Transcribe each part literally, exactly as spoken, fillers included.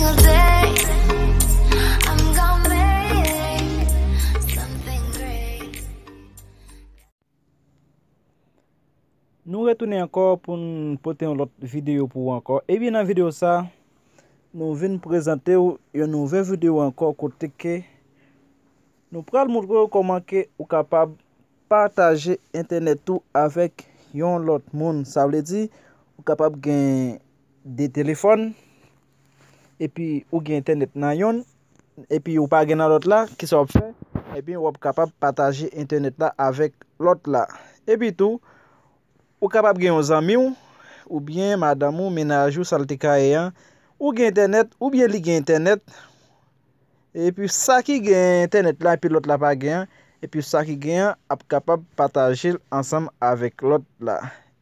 Today, I'm gonna make something great. Nou retounen ankò pou n pote yon lòt videyo pou ou ankò. Ebyen, nan videyo sa, nou vin prezante w yon nouvo videyo ankò kote ke nou pral montre w kòman ke ou kapab pataje entènèt ou avèk yon lòt moun. Sa vle di, ou kapab gen de telefòn, epi ou gen entènèt nan yonn, epi ou pa gen nan lòt la, kisa w ap fè? Ebyen, w ap kapab pataje entènèt la avèk lòt la. Epi tou, ou kapab gen yon zanmi w, oubyen madanm ou, mennaj ou, sa l te ka ye an, ou gen entènèt, oubyen li gen entènèt, epi sa ki gen entènèt la, epi lòt la pa gen an, epi sa ki gen an ap kapab pataje l ansanm avèk lòt la.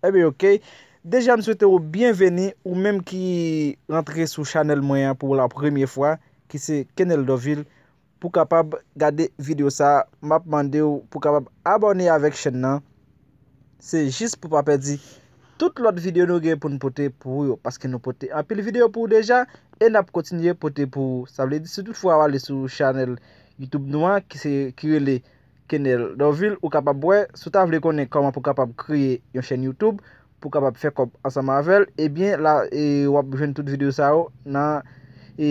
Ebyen, oke. Deja, m swete w byenveni, ou menm ki rantre sou chanèl mwen an pou la premye fwa, ki se Kenel Dorvil. Pou kapab gade videyo sa, m ap mande w pou kapab abòne avèk chèn nan. Se jis pou pa pèdi tout lòt videyo nou gen pou n pote pou ou yo, paske nou pote anpil videyo pou ou deja, e n ap kontinye pote pou ou. Sa vle di, si toutfwa w ale sou chanèl YouTube nou an, ki se, ki rele Kenel Dorvil, ou kapab wè, si w ta vle konnen kòman pou kapab kreye yon chèn YouTube, pou kapab fè kòb ansanm avè l, ebyen, la, e, w ap jwenn tout videyo sa yo nan, e,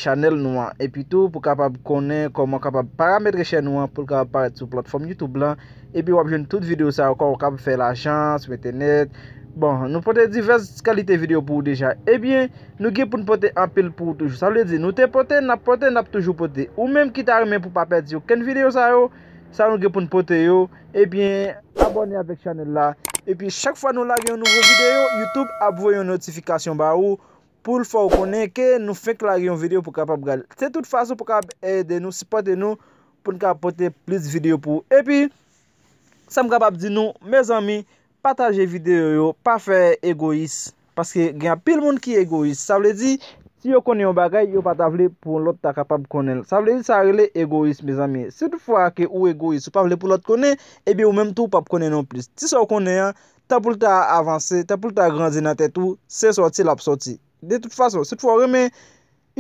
chanèl nou an. Epi tou, pou kapab konnen kòman w kapab parametre chèn ou an pou l kapab parèt sou platfòm YouTube lan, epi w ap jwenn tout videyo sa yo, kòman w kapab fè lajan sou entènèt. Bon, nou pote divès kalite videyo pou ou deja. Ebyen, nou gen pou n pote anpil pou ou toujou. Sa vle di, nou te pote, n ap pote, n ap toujou pote. Ou menm ki ta renmen pou pa pèdi okenn videyo sa yo, sa nou gen pou n pote yo, ebyen, abòne avèk chanèl la. Epi chak fwa nou lage yon nouvo videyo, YouTube ap voye yon notifikasyon ba ou pou l fè w konnen ke nou fenk lage yon videyo pou w kapab gade. Se tout fason pou w kapab ede nou, sipòte nou, pou n kapab pote plis videyo pou ou. Epi, sa m kapab di nou, mezanmi, pataje videyo yo, pa fè egoyis. Paske gen anpil moun ki egoyis. Sa vle di, si yo konnen yon bagay, yo pa ta vle pou yon lòt ta kapab konnen l. Sa vle di, sa rele egoyis, mezanmi. Si toutfwa ke ou egoyis, ou pa vle pou lòt konnen, ebyen ou menm tou w p ap konnen non plis. Ti sa w konnen an, tan pou l ta avanse, tan pou l ta grandi nan tèt ou, se sòti l ap sòti. De tout fason, si toutfwa w renmen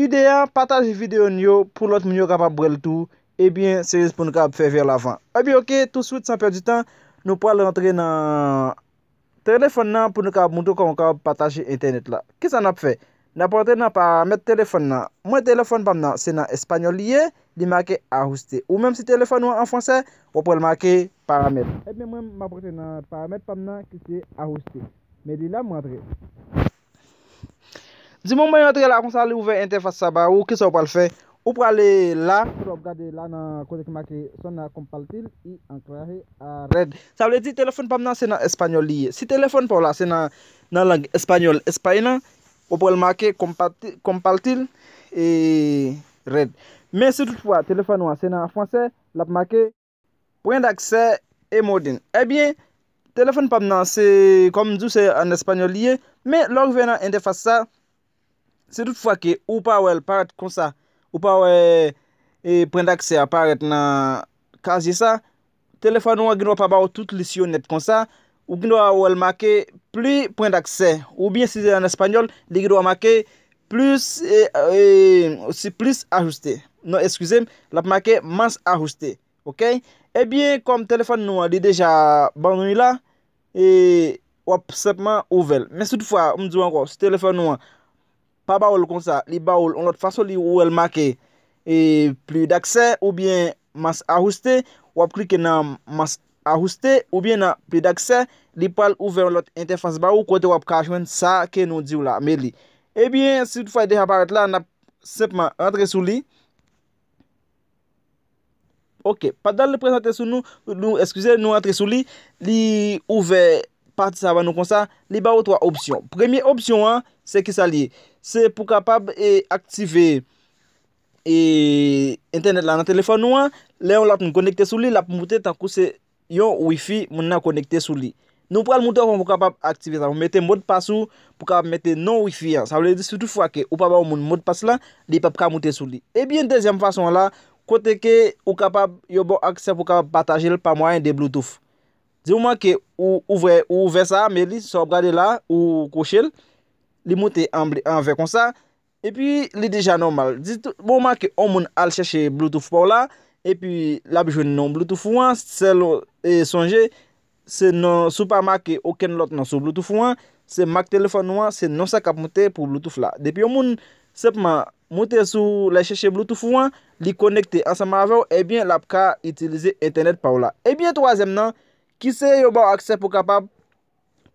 ide a, pataje videyo n yo pou lòt moun yo kapab wè l tou. Ebyen, se jis pou nou kapab fè vè lavan. Ebyen, oke, touswit, san pèdi tan, nou pral rantre nan telefòn nan pou nou kapab montre w kòman w kapab pataje entènèt la. Kisa n ap fè? N ap rantre nan paramèt telefòn nan. Mwen, telefòn pa m nan, se nan espanyòl li ye, li make ajuste. Ou menm, si telefòn ou an an fransè, w ap wè l make paramèt. Ebyen, mwen, m ap rantre nan paramèt pa m nan ki se ajuste. Men li la, m rantre. Di moman yo antre la konsa, li ouvè entèfas sa ba ou, kisa w pral fè? Ou prale la, kote w ap gade la nan kote ki make zona compartir y anclaje a red. Sa vle di telefòn pa m nan se nan espanyòl li ye. Si telefòn pa w la se nan, nan lang espanyòl Espay lan, ou pral make comparti-, compartir e red. Men si toutfwa telefòn ou an se nan fransè, l ap make point d'accès e modem. Ebyen, telefòn pa m nan, se, kòm m di w, se an espanyòl li ye, men lè w rive nan entèfas sa, si toutfwa ke ou pa wè l parèt konsa, ou pa wè, e, point d'accès a parèt nan kazye sa, telefòn ou an gen dwa pa ba w tout lis yo nèt konsa, ou gen dwa wè l make plus point d'accès, oubyen si se an espanyòl, li gen dwa make plus, e, e, si plus ajuste. Non, eskize m, l ap make más ajuste. Oke? Ebyen, kòm telefòn nou an, li deja ban nou li la, e w ap senpman ouvè l. Men si toutfwa, m di w ankò, si telefòn nou an pa ba w l konsa, li ba w l yon lòt fason, li wè l make, e, plus d'accès oubyen más ajuste, w ap klike nan más ajuste oubyen nan plus d'accès, li pral ouvè yon lòt entèfas ba ou kote w ap ka jwenn sa ke nou di w la, men li. Ebyen, si toutfwa li deja parèt la, n ap senpman rantre sou li. Oke, pandan li prezante sou nou, nou, eskize, nou antre sou li, li ouvè pati sa ban nou konsa, li ba ou twa opsyon. Premye opsyon an, se kisa li ye? Se pou kapab, e, aktive, e, entènèt la nan telefòn ou an, lè yon lòt moun konekte sou li, l ap moute tankou se yon wifi moun nan konekte sou li. Nou pral montre w kòman pou kapab aktive sa. Pou mete modpas ou, pou kapab mete non wifi an. Sa vle di si toutfwa ke ou pa ba yon moun modpas lan, li p ap ka moute sou li. Ebyen, dezyèm fason an la, kote ke ou kapab, yo ba w aksè pou kapab pataje l pa mwayen de Bluetooth. Di moman ke ou ouvè, ou ouvè sa, men li, sa w ap gade la, ou kwoche l, li moute an ble, an vè konsa. Epi li deja nòmal. Di tou, bon, make yon moun al chèche Bluetooth pa w la, epi l ap jwenn non Bluetooth ou an, sèl, e, sonje, se non, si w pa make okenn lòt non sou Bluetooth ou an, se mak telefòn ou an, se non sa k ap moute pou Bluetooth la. Depi yon moun senpman moute sou, l al chèche Bluetooth ou an, li konekte ansanm avè w, ebyen, l ap ka itilize entènèt pa w la. Ebyen, twazyèm nan, ki se yo ba w aksè pou w kapab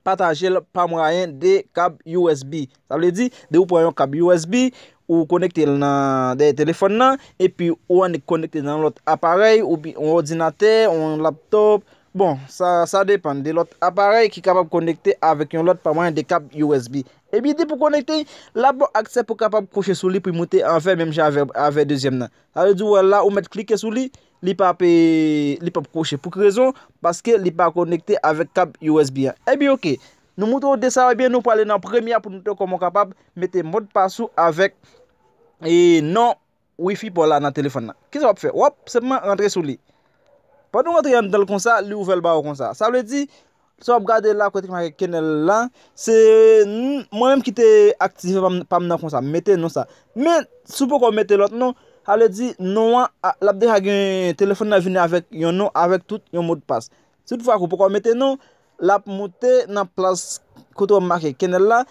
pataje l pa mwayen de kab U S B. Sa vle di, depi w pran yon kab U S B, ou konekte l nan dèyè telefòn nan, epi ou annik konekte nan lòt aparèy, oubyen yon òdinatè, yon laptòp. Bon, sa, sa depann de lòt aparèy ki kapab konekte avèk yon lòt pa mwayen de kab U S B. Epi depi w konekte, l ap ba w aksè pou w kapab kwoche sou li pou l moute anvè menm jan avè, avè dezyèm nan. Sa vle di, w wè la, ou mèt klike sou li, li p ap, li p ap kwoche. Pou ki rezon? Paske li pa konekte avèk kab U S B an. Ebyen, oke. Nou montre w de sa, ebyen, nou prale nan premye a pou nou te kòman w kapab mete modpas ou avèk, e, non Wi-Fi pa w la nan telefòn nan. Kisa w ap fè? W ap senpman rantre sou li. Pandan w rantre anndan l konsa, li ouvè l ba w konsa. Sa vle di, sa w ap gade la, kote ki make Kenel la, se n-, mwen menm ki te aktive pa m, pa m nan konsa, m mete non sa. Men, si w poko mete lòt non, sa vle di, non an, a, l ap deja gen, telefòn nan vini avèk yon non, avèk tout yon modpas. Si toutfwa ke w poko mete non, l ap moute nan plas kote w make Kenel la,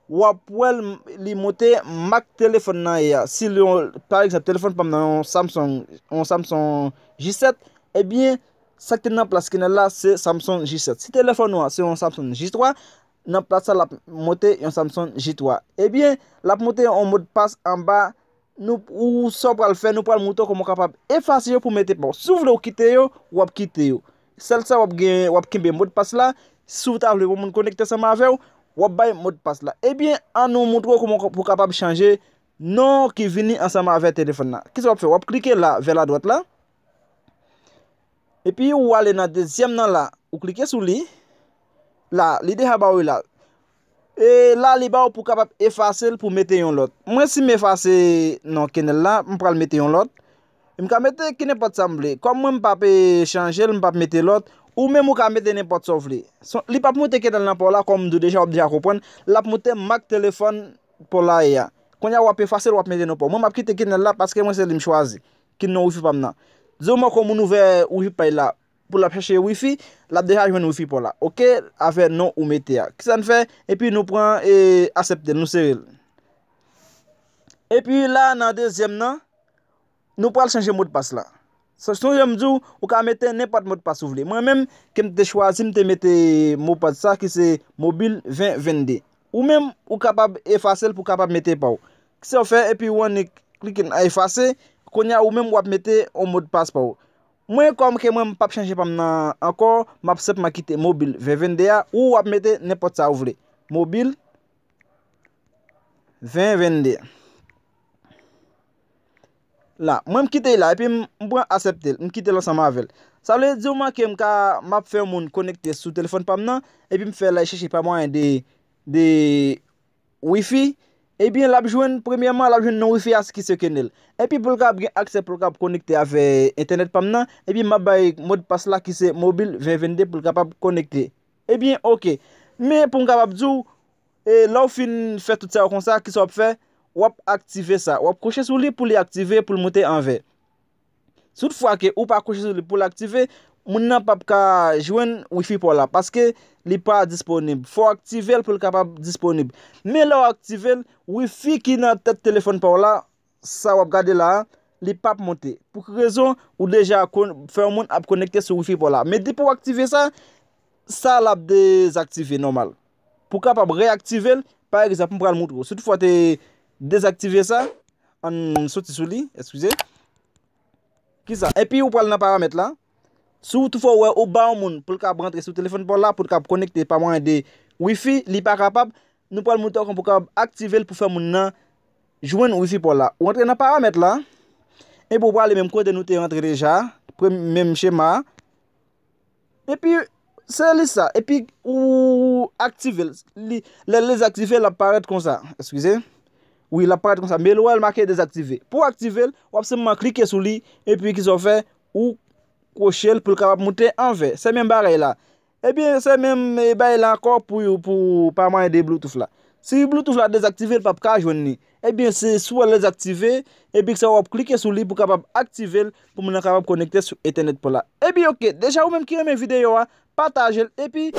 w ap wè l, li moute mak telefòn nan ye a. Si l yon, pa egzanp, telefòn pa m nan yon Samsung, yon Samsung J sèt, ebyen, sa k te nan plas Kenel la, se Samsung J sèt. Si telefòn ou an se yon Samsung J twa, nan plas sa l ap moute yon Samsung J twa. Ebyen, l ap moute yon modpas anba, nou, ou sa w pral fè, nou pral montre w kòman w kapab efase yo pou w mete pa w. Si w vle w kite yo, w ap kite yo. Sèl sa w ap gen, w ap kenbe modpas la. Si w ta vle yon moun konekte ansanm avè w, w ap bay modpas la. Ebyen, ann nou montre w kòman w pou w kapab chanje non ki vini ansanm avè telefòn nan. Kisa w ap fè? W ap klike la, vè ladwat la. Epi ou ale nan dezyèm nan la, ou klike sou li. La, li deja ba w la. E la, li ba w pou kapab efase l pou mete yon lòt. Mwen, si m efase non Kenel la, m pral mete yon lòt. M ka mete ki nenpòt sa m vle. Kòm mwen, m p ap, e, chanje l, m p ap mete lòt. Ou menm, ou ka mete nenpòt sa w vle. Son, li p ap moute Kenel nan pa w la, kòm m di w deja, w ap deja konprann. L ap moute mak telefòn pa w la ye a. Kounye a, w ap efase l, w ap mete non pa w. Mwen, m ap kite Kenel la paske mwen, se li m chwazi. Ki non Wi-Fi pa m nan. Di w mwen kòm moun ouvè Wi-Fi pa l la, pou l ap chèche Wi-Fi, l ap deja jwenn Wi-Fi pa w la. Oke, avè non ou mete a. Kisa n fè? Epi nou pran e aksepte l, nou sere l. Epi la, nan dezyèm nan, nou pral chanje modpas la. Sa, sonje m di w, ou ka mete nenpòt modpas ou vle. Mwen menm, ke m te chwazi, m te mete modpas sa ki se mobil ven vennde. Ou menm, ou kapab efase l pou w kapab mete pa w. Kisa w fè, epi ou annik klike nan efase, kounye a ou menm w ap mete yon modpas pa w. Mwen, kòm ke mwen, m p ap chanje pa m nan ankò, m ap senpman kite mobil ven vennde a, ou w ap mete nenpòt sa ou vle. Mobil ven vennde. La, mwen, m kite l la, epi m, m pran aksepte l, m kite l ansanm avè l. Sa vle di w mwen ke m ka, m ap fè yon moun konekte sou telefòn pa m nan, epi m fè l al chèche pa mwayen de, de Wi-Fi, ebyen, l ap jwenn, premyèman, l ap jwenn non Wi-Fi a ki se Kenel. Epi pou l kapab gen aksè, pou l kapab konekte avè entènèt pa m nan, epi m ap bay modpas la ki se mobil ven vennde pou l kapab konekte. Ebyen, oke. Men pou m kapab di w, e, lè w fin fè tout sa yo konsa, kisa w ap fè? W ap aktive sa. W ap kwoche sou li pou li aktive, pou l moute anvè. Si toutfwa ke ou pa kwoche sou li pou l aktive, moun nan p ap ka jwenn Wi-Fi pa w la, paske li pa disponib. Fò w aktive l pou l kapab disponib. Men lè w aktive l, Wi-Fi ki nan tèt telefòn pa w la, sa w ap gade la a, li p ap monte. Pou ki rezon? Ou deja kon-, fè yon moun ap konekte sou Wi-Fi pa w la. Men depi w aktive sa, sa l ap dezaktive nòmal. Pou w kapab reyaktive l, pa egzanp, m pral montre w. Si toutfwa w te dezaktive sa, ann soti sou li, eskize. Kisa? Epi ou pral nan paramèt la. Si w toutfwa w wè ou ba yon moun pou l kab rantre sou telefòn pa w la, pou l kab konekte pa mwayen de Wi-Fi, li pa kapab, nou pral montre w kòman pou w kab aktive l pou fè moun nan jwenn Wi-Fi pa w la. Ou rantre nan paramèt la, epi ou prale menm kote nou te rantre deja, prem-, menm chema a. Epi, se li sa. Epi, ou aktive l. Li, lè l dezaktive, l ap parèt konsa. Eskize. Wi, l ap parèt konsa. Men lè w wè l make dezaktive. Pou w aktive l, w ap senpman klike sou li. Epi, kisa w fè? Ou kwoche l pou l kapab moute anvè. Se menm bagay la. Ebyen, se menm, e, bagay la ankò pou, pou pa mwayen de Bluetooth la. Si Bluetooth la dezaktive, l p ap ka jwenn li. Ebyen, se si w wè l dezaktive, epi sa w ap klike sou li pou kapab aktive l, pou moun nan kapab konekte sou entènèt pa w la. Ebyen, oke, deja ou menm ki renmen videyo a, pataje l, epi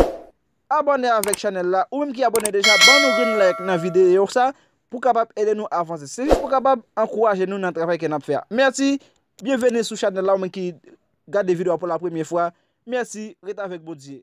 abòne avèk chanèl la. Ou menm ki abòne deja, ban nou green like nan videyo sa, pou kapab ede nou avanse. Se jis pou kapab ankouraje nou nan travay ke n ap fè a. Mèsi, byenveni sou chanèl la, ou menm ki gade videyo a pou la premyè fwa. Mèsi, ret avèk Bondye.